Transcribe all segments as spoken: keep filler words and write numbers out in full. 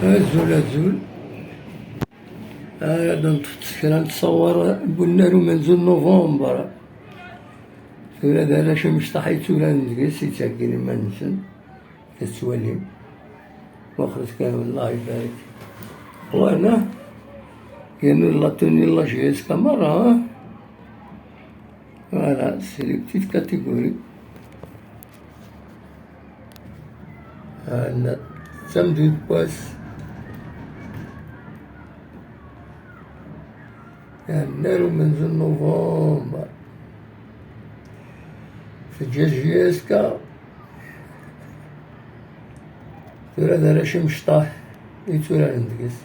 Azul, azul. Ad neṭṭef kra n ttṣawar n unnar umenzu n November. Tura d arrac imecṭaḥ yetturaren deg-s, yettheggin iman-nsen. Tettwalim. Wexxet kan, Allah ibarek. Wana, yernu la tenue la J S K merra, ha? Voilà, c'est les petites catégories. Ɛna d tamdint n wass. Ɛna umenzu n November. Teǧǧa J S K. Tura d arrac imecṭaḥ i tturaren deg-s.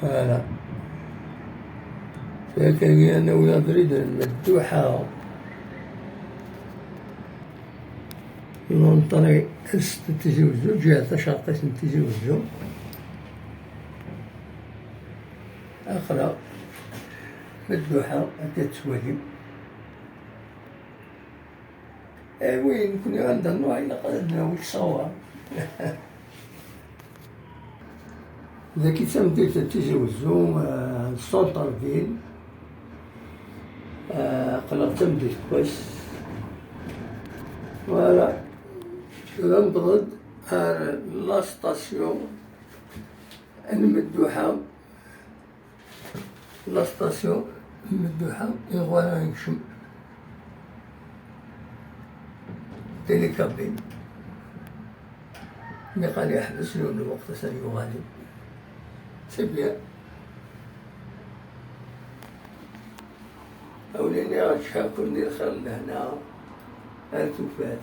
Voilà. Tura kan, anawi abrid n Medduḥa. L'entrée est n Tizi Wezzu, ǧihat tacerqit n Tizi Wezzu. Aql-aɣ Medduḥa, akka tettwalim. Eh oui, nekkni anda nruḥ ilaq ad nawi ttṣawar. Dagi d tamdint n Tizi Wezzu, eh, centre-ville. Eh, aql-aɣ d tamdint n wass. Voilà. Tura newweḍ-d ar la station n Medduḥa. La station n Medduḥa, iɣwar ara nekcem. Télécabine. Niqal yeḥbes yiwen lweqt, atan yuɣal-d. C'est bien. Awlin iɣ ččḥakun di lxir n lehna, ar tufat.